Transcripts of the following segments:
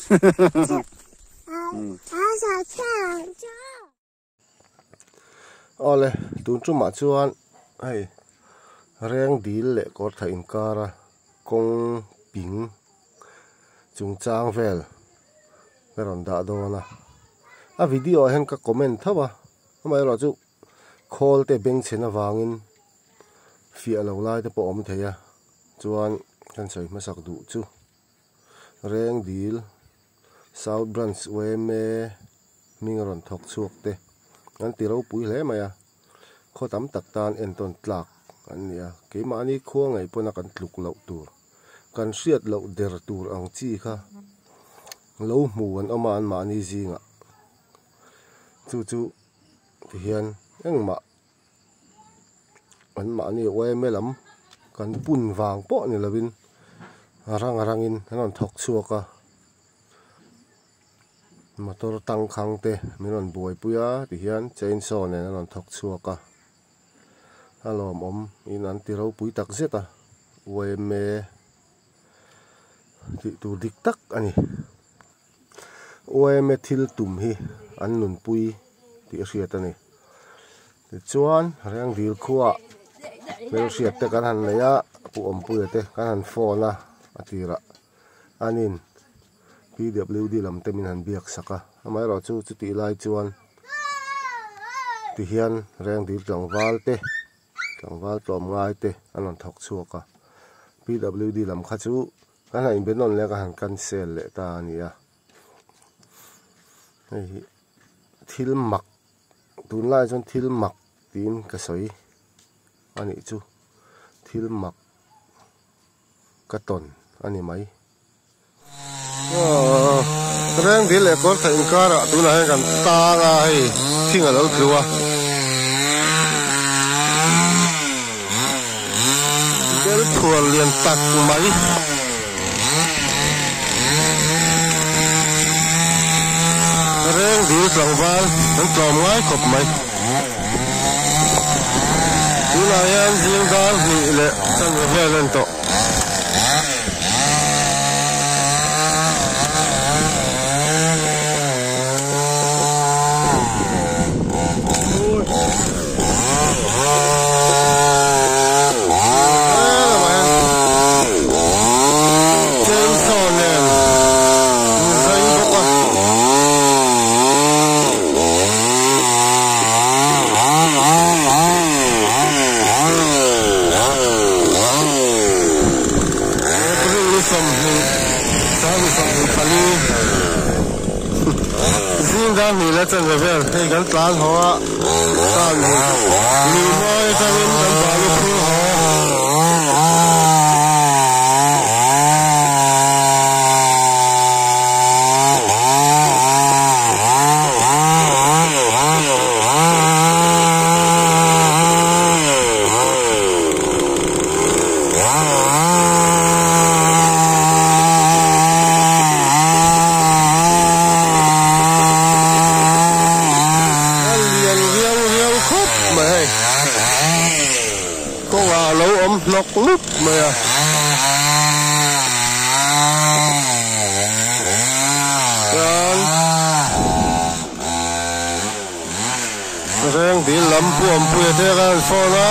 Awle tun tumah chuan hei reng dil leh kawr thla inkara kawng ping chungchang vel ka rawn dah dawn a a video ah hian ka comment tho a amaherawhchu khawl te bengchhen avangin fiah lo lai te pawh a awm thei a chuan kan sawi hmasak duh chu. Rengdil South Branch yma hming a rawn thawk chhuak te an ti ropui hle mai a, khaw tam tak tan entawn tlak an ni a, keimahni khua ngei pawna kan tluk loh tur, kan hriat loh der tur ang chi kha lo hmu an awm a anmahni zingah chu chu tihian engmah anmahni yma lam kan pun vang pawh ni lovin a rang a rangin an rawn thawk chhuak a motor tangkhang te min rawn buaipui a tihian chainsaw nen an rawn thawk chhuak a a lawmawm in an ti ropui tak zet a yma tih tur dik tak a ni. Yma thil tum hi an nunpui tih a hriat a ni. Tichuan Rengdil khuaah hmelhriat te kan han nei a, Pu Awmpuia te kan han phone a, a tirah anin PWD lam te min han biak sak a, amaherawhchu chutih lai chuan tihian Rengdil tlangval te tlangval tlawmngai te an rawn thawk chhuak a, PWD lam kha chu Kan han inbe nawn leh a ka han cancel leh ta a ni a hei hi thil mak tunlai chuan thil mak tiin ka sawi a nih chu thil mak ka tawn a ni mai aww rengdil leh kawr theih inkarah tunah hian kan tang a hei thing a lo tlu a. Bel phuar lian tak mai. Reng dil tlangval an tlawm ngai khawp mai. Tunah hian zing dar hnih leh chanve vel a ni tawh. Hei kan tlan haw a tan lui mawi atangin kan balu phur haw. A lian riau riau khawp mai hei. Kawngah a lo awm hnawk lup mai a. Chuan reng dil lam pu awmpuia te khan an phone a.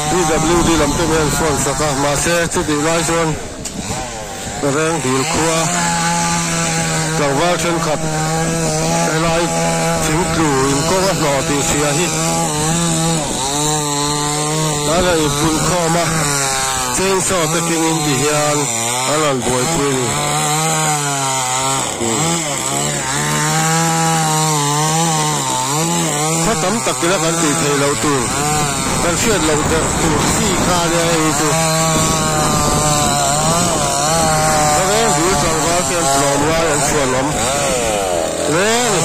PWD lam te hian phone sak a mahse chutih lai chuan Reng dil khua tlangval thenkhat helai thing tlu in kawng a hnawh tih hria hi an rawn inpun khawm a, chainsaw te kengin ti hian an rawn buaipui a ni. Khaw tam takin a kan tih theih loh tur, kan hriat loh der tur chi kha a nia hei hi chu. Ka veng bul tlangval te an tlawm ngai an chhuan awm hle a ni.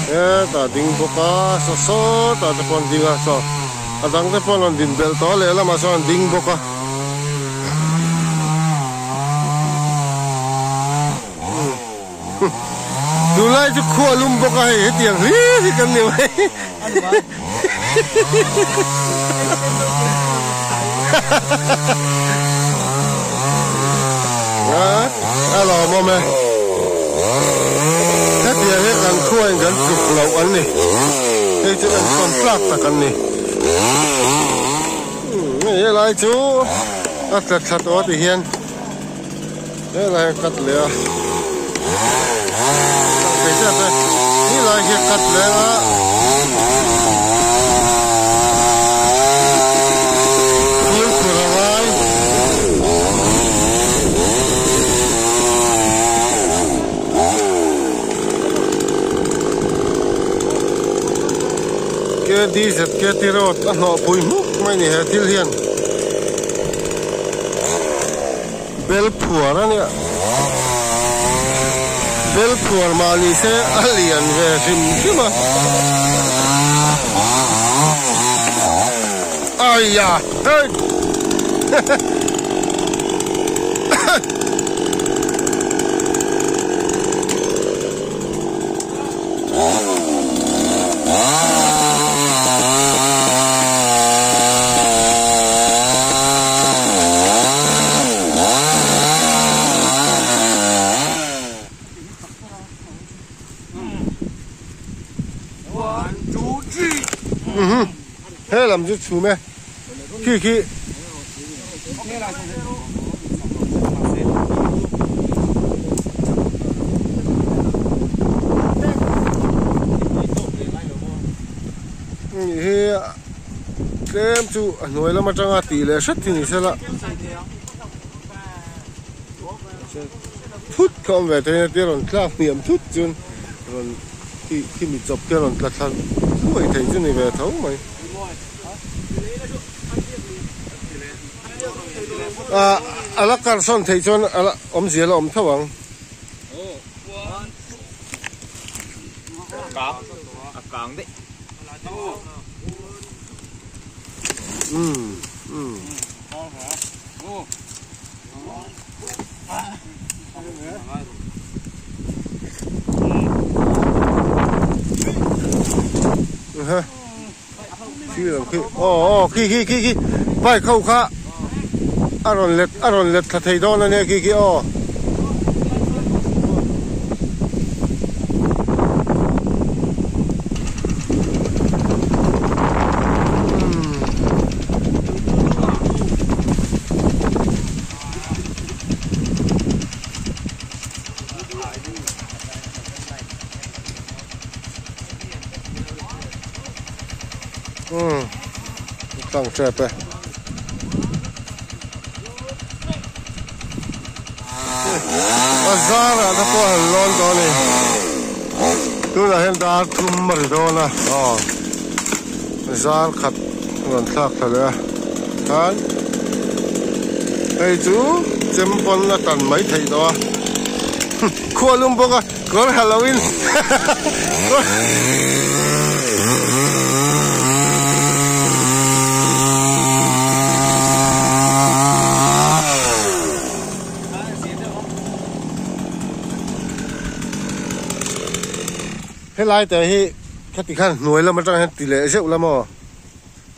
Hetah ding bawk a saw sawtah te pawh an ding a saw a dang te pawh an rawn din belh tawh a lehlamah sawn an ding bawk a. Tunlai chu khua lum bawk a hei hetiang hlir hi kan ni mai. A lawmawm e. Hetiang hi kan khuain kan tluk loh an ni. Hei chu enkawn tlak tak an ni. Hei helai chu a tla thla tawh a ti hian. Helai a cut leh a helai hi a cut leh a fimkhur a ngai KDZKT road a hnawh pui hmuk mai a ni he thil hian. Bel phuar a nia. Bel phuar mah ni se a lian ve hrim hrim a. Aiya! Hei! He lam chu chhum e khi khi. Hi tlem chu a hnuai lam atanga tih leh hret hi ni sela thut kha awm ve thei a tia rawn tlak hniam thut chuan rawn khi khi mi chawp te rawn tla thla thuai thei chu ni ve tho mai. Ah a la kar sawn theih chuan a la awmzia la awm tho ang. Umm umm. Khi lam khi aw aw khi khi khi khi bike ho kha a rawn let a rawn let thla thei dawn a nia khi khi aw. Umm tlang tep e. A zarah te pawh han lawn tawh a ni. Tunah hian dar thum a ri dawn a aw zar khat rawn thlak thla leh a khan hei chu chem pawn a tan mai theih tawh a khua lum bawk a kawr ha lo in Helai te hi khati khan hnuai lam atang hian ti leh zeuh la maw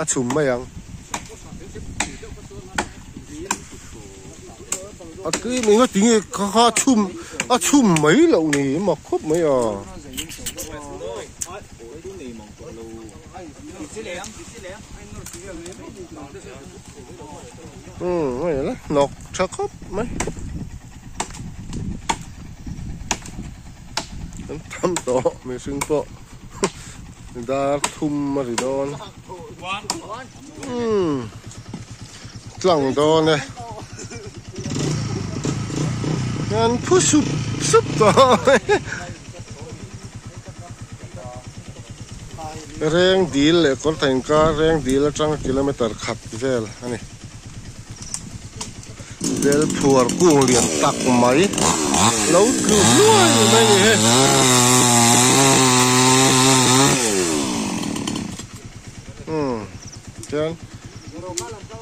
a chhum mai ang. A tui mai nga tinge kha kha a chhum a chhum mai loh ni mak khawp mai a. Umm hei la hnawk tha khawp mai. An tam tawh mihring pawh dar thum a ri dawn umm tlang dawn e an phu sup sup tawh reng dil leh kawr thain kar reng dil atang kilometer khat vel a ni. Bel phuar kung lian tak mai lo tlu hluai mai a ni he.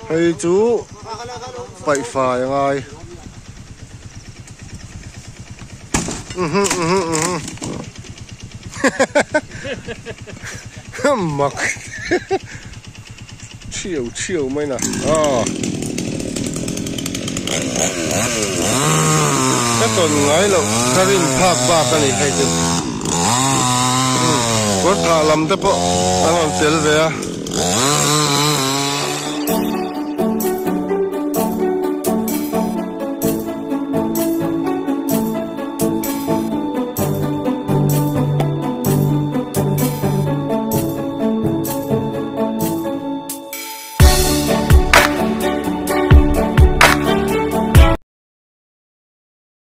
Hei chu paih fai a ngai. Mak thiau thiau mai na aw ka tawn ngai loh ka rin phak bak a ni hei chu kawr thah lam te pawh an rawn tel ve a.